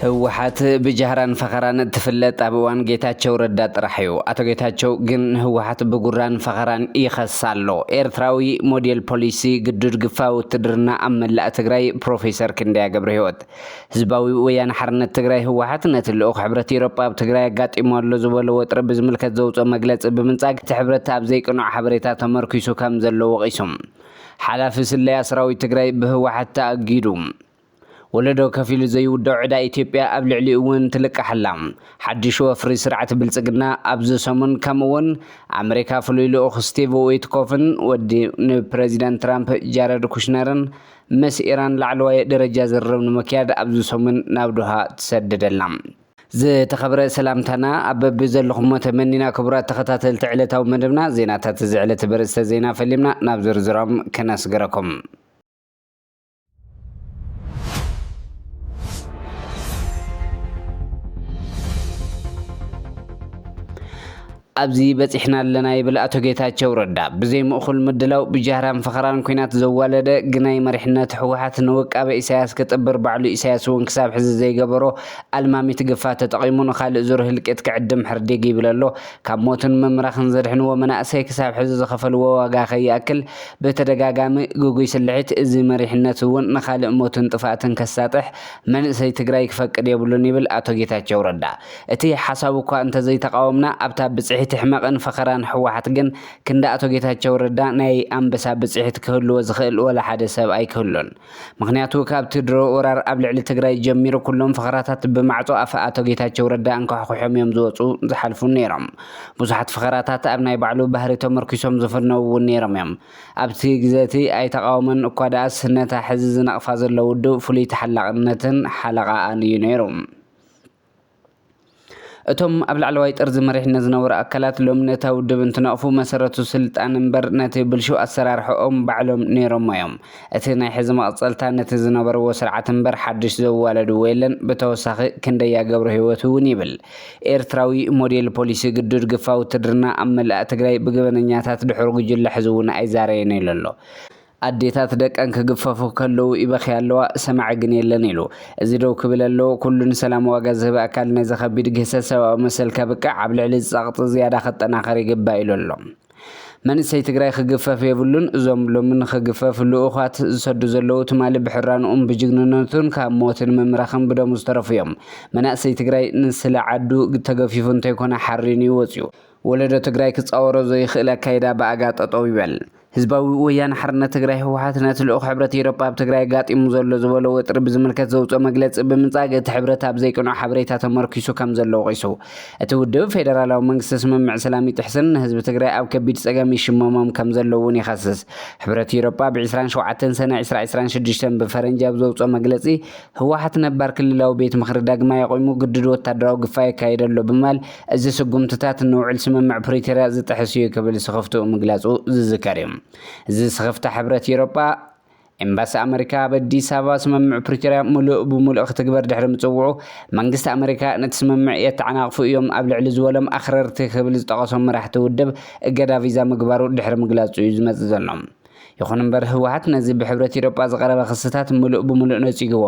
ህወሓት ብጃህራን ፈኸራን እትፍለጥ ኣብ እዋን ጌታቸው ረዳ ጥራሕ እዩ። ኣቶ ጌታቸው ግን ንህወሓት ብጉራን ፈኸራን ይኸስ ኣሎ። ኤርትራዊ ሞዴል ፖሊሲ ግዱድ ግፋ ውትድርና ኣብ መላእ ትግራይ፣ ፕሮፌሰር ክንደያ ገብረ ህይወት። ህዝባዊ ወያነ ሓርነት ትግራይ ህወሓት ነቲ ልኡኽ ሕብረት ኤሮጳ ኣብ ትግራይ ኣጋጢሙ ኣሎ ዝበሎ ወጥሪ ብዝምልከት ዘውፅኦ መግለፂ ብምንጻግ፣ እቲ ሕብረት ኣብ ዘይቅኑዕ ሓበሬታ ተመርኪሱ ከም ዘሎ ወቒሱ። ሓላፊ ስለያ ሰራዊት ትግራይ ብህወሓት ተኣጊዱ። ወለዶ ከፊሉ ዘይውዶ ዕዳ ኢትዮጵያ ኣብ ልዕሊኡ እውን ትልቃሕ ኣላ። ሓድሽ ወፍሪ ስርዓት ብልጽግና ኣብዚ ሰሙን፣ ከምኡ እውን ኣመሪካ ፍሉይ ልኡኽ ስቲቭ ዊትኮፍን ወዲ ንፕረዚደንት ትራምፕ ጃረድ ኩሽነርን ምስ ኢራን ላዕለዋይ ደረጃ ዝርርብ ንምክያድ ኣብዚ ሰሙን ናብ ዶሃ ትሰደድ ኣላ። ዝተኸብረ ሰላምታና ኣብ በብዘለኹሞ ተመኒና፣ ክቡራት ተኸታተልቲ ዕለታዊ መደብና፣ ዜናታት እዚ ዕለት ብርእስተ ዜና ፈሊምና ናብ ዝርዝሮም ከነስግረኩም። ኣብዚ በጺሕና ኣለና ይብል ኣቶ ጌታቸው ረዳ። ብዘይ ምእኹል ምድላው፣ ብጃህራን ፈኸራን ኲናት ዘዋለደ ግናይ መሪሕነት ህወሓት ንውቃበ ኢሳያስ ክጥብር፣ ባዕሉ ኢሳያስ እውን ክሳብ ሕዚ ዘይገበሮ ኣልማሚት ግፋ ተጠቒሙ ንኻልእ ዙር ህልቂት ክዕድም ሕርዲግ ይብል ኣሎ። ካብ ሞትን ምምራኽን ዘድሕንዎ መናእሰይ ክሳብ ሕዚ ዝኸፈልዎ ዋጋ ከይኣክል ብተደጋጋሚ ግጉይ ስልሒት እዚ መሪሕነት እውን ንኻልእ ሞትን ጥፍኣትን ከሳጥሕ መንእሰይ ትግራይ ክፈቅድ የብሉን ይብል ኣቶ ጌታቸው ረዳ። እቲ ሓሳብ እኳ እንተዘይተቃወምና፣ ኣብታ ብፅሒት ሕመቕን ፈኸራን ህወሓት ግን ክንዲ ኣቶ ጌታቸው ረዳ ናይ ኣንበሳ ብፅሒት ክህልዎ ዝኽእል ወላ ሓደ ሰብ ኣይክህሉን። ምኽንያቱ ካብቲ ድሮ ወራር ኣብ ልዕሊ ትግራይ ጀሚሩ ኩሎም ፈኸራታት ብማዕጾ ኣፍ ኣቶ ጌታቸው ረዳ እንኳሕኩሖም እዮም ዝወፁ ዝሓልፉ ነይሮም። ብዙሓት ፈኸራታት ኣብ ናይ ባዕሉ ባህሪ ተመርኪሶም ዝፍነው እውን ነይሮም እዮም። ኣብቲ ግዜ እቲ ኣይተቃወመን እኳ ደኣስ ነታ ሕዚ ዝነቕፋ ዘሎ ውድብ ፍሉይ ተሓላቕነትን ሓለቓኣን እዩ ነይሩ። እቶም ኣብ ላዕለዋይ ጥርዚ መሪሕነት ዝነበሩ ኣካላት ሎሚ ነታ ውድብ እንትነቕፉ መሰረቱ ስልጣን እምበር ነቲ ብልሹ ኣሰራርሕኦም ባዕሎም ነይሮሞ እዮም። እቲ ናይ ሕዚ መቐጸልታ ነቲ ዝነበርዎ ስርዓት እምበር ሓድሽ ዘዋለድዎ የለን። ብተወሳኺ ክንደያ ገብረ ህይወት እውን ይብል፣ ኤርትራዊ ሞዴል ፖሊሲ ግዱድ ግፋ ውትድርና ኣብ መላእ ትግራይ ብገበነኛታት ድሑር ጉጅለ ሕዚ እውን ኣይዛረየን ኢሉ ኣሎ። ኣዴታት ደቀን ክግፈፉ ከለዉ ይበኽያ ኣለዋ፣ ሰማዒ ግን የለን ኢሉ። እዚ ደው ክብል ኣለዎ። ኩሉ ንሰላም ዋጋ ዝህብ ኣካል ነዚ ከቢድ ግህሰት ሰብኣዊ መሰል ከብቅዕ፣ ኣብ ልዕሊ ጸቕጢ ዝያዳ ክጠናኸር ይግባእ ኢሉ ኣሎ። መንእሰይ ትግራይ ክግፈፍ የብሉን። እዞም ሎሚ ንኽግፈፍ ልኡኻት ዝሰዱ ዘለዉ ትማሊ ብሕራንኡን ብጅግንነቱን ካብ ሞትን ምምራኽን ብደሙ ዝተረፉ እዮም። መናእሰይ ትግራይ ንስለ ዓዱ ተገፊፉ እንተይኮነ ሓሪኑ እዩ ወፅዩ። ወለዶ ትግራይ ክፃወሮ ዘይኽእል ኣካይዳ ብኣጋ ጠጠው ይበል። ህዝባዊ ወያነ ሓርነት ትግራይ ህወሓት ነቲ ልኡኽ ሕብረት ኤሮጳ ኣብ ትግራይ ኣጋጢሙ ዘሎ ዝበሎ ወጥሪ ብዝምልከት ዘውፅኦ መግለፂ ብምንጻግ፣ እቲ ሕብረት ኣብ ዘይቅኑዕ ሓበሬታ ተመርኪሱ ከም ዘሎ ወቒሱ። እቲ ውድብ ፌደራላዊ መንግስቲ ስምምዕ ሰላም ይጥሕስን ንህዝቢ ትግራይ ኣብ ከቢድ ጸገም ይሽመሞም ከም ዘሎ እውን ይኸስስ። ሕብረት ኤሮጳ ብ ዕስራን ሸውዓተን ሰነ ዕስራ ዕስራን ሽዱሽተን ብፈረንጂ ኣብ ዘውፅኦ መግለፂ፣ ህወሓት ነባር ክልላዊ ቤት ምኽሪ ዳግማይ ኣቑሙ ግዱድ ወታደራዊ ግፋ የካይድ ኣሎ ብምባል፣ እዚ ስጉምትታት ንውዕል ስምምዕ ፕሪቶርያ ዝጥሕስ እዩ ክብል ስኽፍትኡ ምግላጹ ዝዝከር እዩ። እዚ ስኽፍታ ሕብረት ኤሮጳ፣ ኤምባሲ ኣመሪካ ኣብ ኣዲስ ኣበባ ስምምዕ ፕሪቶርያ ምሉእ ብምሉእ ክትግበር ድሕሪ ምጽውዑ፣ መንግስቲ ኣመሪካ ነቲ ስምምዕ የተዓናቕፉ እዮም ኣብ ልዕሊ ዝበሎም ኣኽረርቲ ክብል ዝጠቐሶም መራሕቲ ውድብ እገዳ ቪዛ ምግባሩ ድሕሪ ምግላጹ እዩ ዝመጽእ ዘሎ። ይኹን እምበር ህወሓት ነዚ ብሕብረት ኢሮጳ ዝቐረበ ክስታት ምሉእ ብምሉእ ነጺግዎ።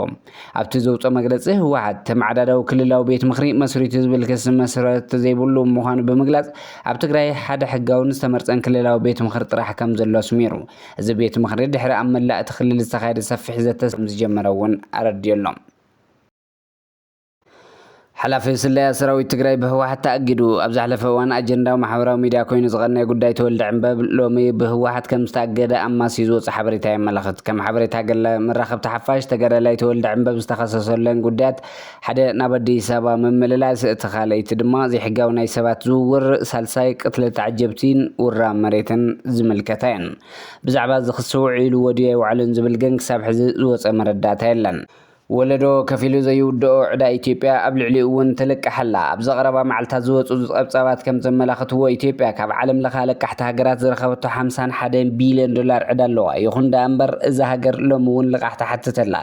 ኣብቲ ዘውፅኦ መግለፂ ህወሓት ተመዓዳዳዊ ክልላዊ ቤት ምኽሪ መስሪቱ ዝብል ክሲ መሰረት ዘይብሉ ምዃኑ ብምግላፅ፣ ኣብ ትግራይ ሓደ ሕጋውን ዝተመርፀን ክልላዊ ቤት ምኽሪ ጥራሕ ከም ዘሎ ኣስሚሩ። እዚ ቤት ምኽሪ ድሕሪ ኣብ መላእ እቲ ክልል ዝተኻየደ ሰፊሕ ዘተ ከም ዝጀመረ እውን ኣረዲኡ ኣሎ። ሓላፊ ስለያ ሰራዊት ትግራይ ብህወሓት ተኣጊዱ። ኣብ ዝሓለፈ እዋን ኣጀንዳ ማሕበራዊ ሚድያ ኮይኑ ዝቐነየ ጉዳይ ተወልደ ዕንበብ ሎሚ ብህወሓት ከም ዝተኣገደ ኣማስዩ ዝወፀ ሓበሬታ የመላኽት። ከም ሓበሬታ ገለ መራኸብቲ ሓፋሽ፣ ተጋዳላይ ተወልደ ዕንበብ ዝተኸሰሰለን ጉዳያት ሓደ ናብ ኣዲስ ኣበባ ምምልላስ፣ እቲ ካልኣይቲ ድማ ዘይሕጋዊ ናይ ሰባት ዝውውር፣ ሳልሳይ ቅትለት ተዓጀብቲን ውራ መሬትን ዝምልከታ እየን። ብዛዕባ እዚ ክሲ ውዒሉ ወዲዮ ኣይወዓለን ዝብል ግን ክሳብ ሕዚ ዝወፀ መረዳእታ የለን። ወለዶ ከፊሉ ዘይውድኦ ዕዳ ኢትዮጵያ ኣብ ልዕሊኡ እውን ትልቅሕ ኣላ። ኣብዚ ቀረባ መዓልታት ዝወፁ ጸብጻባት ከም ዘመላኽትዎ፣ ኢትዮጵያ ካብ ዓለም ለኸ ኣለቃሕቲ ሃገራት ዝረኸበቶ ሓምሳን ሓደን ቢልዮን ዶላር ዕዳ ኣለዋ። ይኹን ደኣ እምበር፣ እዛ ሃገር ሎሚ እውን ልቓሕ ትሓትት ኣላ።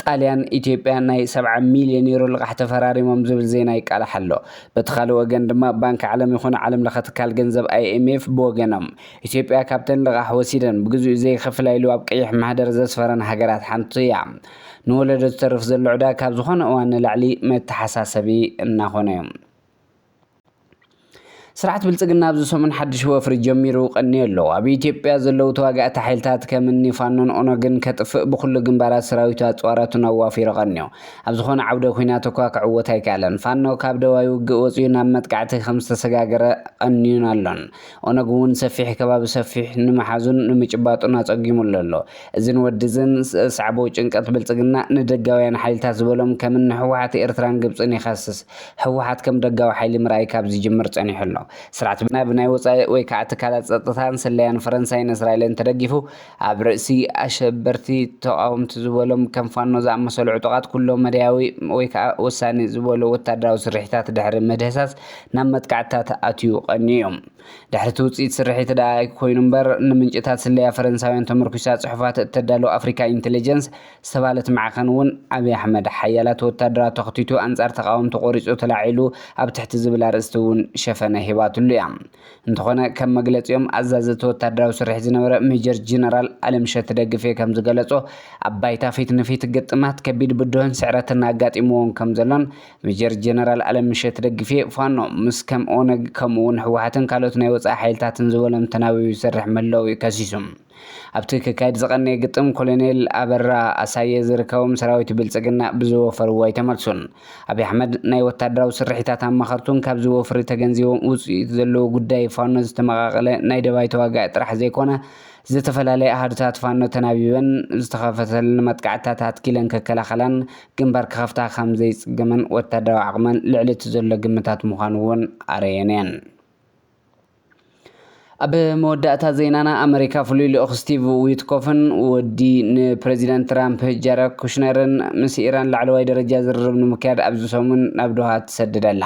ጣልያን ኢትዮጵያ ናይ ሰብዓ ሚልዮን ዩሮ ልቓሕ ተፈራሪሞም ዝብል ዜና ይቃላሕ ኣሎ። በቲ ካልእ ወገን ድማ ባንኪ ዓለም ይኹን ዓለም ለኸ ትካል ገንዘብ ኣይኤምኤፍ ብወገኖም ኢትዮጵያ ካብተን ልቓሕ ወሲደን ብግዜኡ ዘይኸፍላ ኢሉ ኣብ ቀይሕ ማህደር ዘስፈረን ሃገራት ሓንቲ እያ። ንወለዶ ዝተርፍ ዘሎ ዕዳ ካብ ዝኾነ እዋን ንላዕሊ መተሓሳሰቢ እናኾነ እዩ። ስርዓት ብልጽግና ኣብዚ ሰሙን ሓድሽ ወፍሪ ጀሚሩ ቀንዩ ኣሎ። ኣብ ኢትዮጵያ ዘለዉ ተዋጋእቲ ሓይልታት ከም እኒ ፋኖን ኦነግን ከጥፍእ ብኹሉ ግንባራት ሰራዊቱ ኣጽዋራቱን ኣዋፊሩ ቀንዩ። ኣብ ዝኾነ ዓውደ ኲናት እኳ ክዕወት ኣይከኣለን። ፋኖ ካብ ደባይ ውግእ ወጺኡ ናብ መጥቃዕቲ ከም ዝተሰጋገረ ቀንዩን ኣሎን። ኦነግ እውን ሰፊሕ ከባቢ ሰፊሕ ንምሓዙን ንምጭባጡን ኣጸጊሙሉ ኣሎ። እዝን ወድዝን ዘስዓቦ ጭንቀት ብልጽግና ንደጋውያን ሓይልታት ዝበሎም ከም እኒ ህወሓት ኤርትራን ግብጽን ይኸስስ። ህወሓት ከም ደጋዊ ሓይሊ ምርኣይ ካብ ዝጅምር ጸኒሑ ኣሎ። ስርዓት ብና ብናይ ወጻኢ ወይ ከዓ ትካላት ጸጥታን ስለያን ፈረንሳይን እስራኤልን ተደጊፉ ኣብ ርእሲ ኣሸበርቲ ተቃወምቲ ዝበሎም ከም ፋኖ ዝኣመሰሉ ዕጡቓት ኩሎ መዳያዊ ወይ ከዓ ወሳኒ ዝበሎ ወታደራዊ ስርሒታት ድሕሪ ምህሳስ ናብ መጥቃዕትታት ኣትዩ ቀንዩ እዩ። ድሕሪ እቲ ውፅኢት ስርሒት ደኣ ኣይኮይኑ እምበር ንምንጭታት ስለያ ፈረንሳውያን ተመርኩሳ ፅሑፋት እተዳሎ ኣፍሪካ ኢንቴሊጀንስ ዝተባለት ማዕኸን እውን ኣብይ ኣሕመድ ሓያላት ወታደራት ተኽቲቱ ኣንጻር ተቃወምቲ ቆሪፁ ተላዒሉ ኣብ ትሕቲ ዝብል ኣርእስቲ እውን ሸፈነ ሂባትሉ እያ። እንተኾነ ከም መግለፂኦም ኣዛዘቲ ወታደራዊ ስርሒት ዝነበረ ሜጀር ጀነራል ኣለምሸት ደግፌ ከም ዝገለጾ ኣብ ባይታ ፊት ንፊት ግጥማት ከቢድ ብድሆን ስዕረትን ኣጋጢምዎም ከም ዘሎን ሜጀር ጀነራል ኣለምሸት ደግፌ ፋኖ ምስ ከም ኦነግ ከምኡ እውን ህወሓትን ካልኦት ናይ ወፃኢ ሓይልታትን ዝበሎም ተናቢቡ ይሰርሕ ምህላው እዩ ከሲሱ። ኣብቲ ክካየድ ዝቐነየ ግጥም ኮሎኔል ኣበራ ኣሳየ ዝርከቦም ሰራዊት ብልጽግና ብዝወፈርዎ ኣይተመልሱን። ኣብይ ኣሕመድ ናይ ወታደራዊ ስርሒታት ኣማኸርቱን ካብ ዝወፍሪ ተገንዚቦም ውፅኢት ዘለዎ ጉዳይ ፋኖ ዝተመቓቐለ ናይ ደባይ ተዋጋኢ ጥራሕ ዘይኮነ ዝተፈላለየ ኣሃዱታት ፋኖ ተናቢበን ዝተኸፈተለን መጥቃዕትታት ኣትኪለን ክከላኸላን ግንባር ክኸፍታ ከም ዘይፅገመን ወታደራዊ ዓቕመን ልዕሊ እቲ ዘሎ ግምታት ምዃኑ እውን ኣረየን እየን። ኣብ መወዳእታ ዜናና ኣመሪካ ፍሉይ ልኡኽ ስቲቭ ዊትኮፍን ወዲ ንፕረዚደንት ትራምፕ ጃረድ ኩሽነርን ምስ ኢራን ላዕለዋይ ደረጃ ዝርርብ ንምክያድ ኣብዚ ሰሙን ናብ ዶሃ ትሰድድ ኣላ።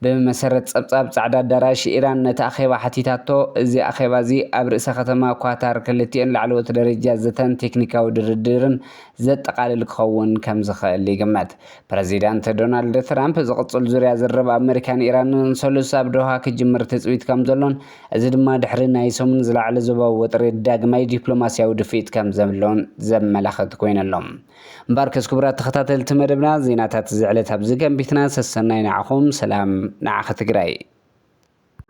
ብመሰረት ጸብጻብ ጻዕዳ ኣዳራሽ ኢራን ነቲ ኣኼባ ሓቲታቶ፣ እዚ ኣኼባ እዚ ኣብ ርእሰ ከተማ ኳታር ክልቲኤን ላዕለዎት ደረጃ ዘተን ቴክኒካዊ ድርድርን ዘጠቓልል ክኸውን ከም ዝኽእል ይግመት። ፕረዚዳንት ዶናልድ ትራምፕ ዝቕጽል ዙርያ ዝርርብ ኣመሪካን ኢራንን ሰሉስ ኣብ ዶሃ ክጅምር ትጽቢት ከም ዘሎን እዚ ድማ ድሕሪ ናይ ሰሙን ዝለዓለ ዞባዊ ወጥሪ ዳግማይ ዲፕሎማስያዊ ድፍኢት ከም ዘሎን ዘመላኽት ኮይኑ ኣሎ። እምበኣርከስ ክቡራት ተኸታተልቲ መደብና ዜናታት እዚ ዕለት ኣብዚ ገንቢትና ሰሰናይ ንዓኹም ሰላም ንዓኺ ትግራይ።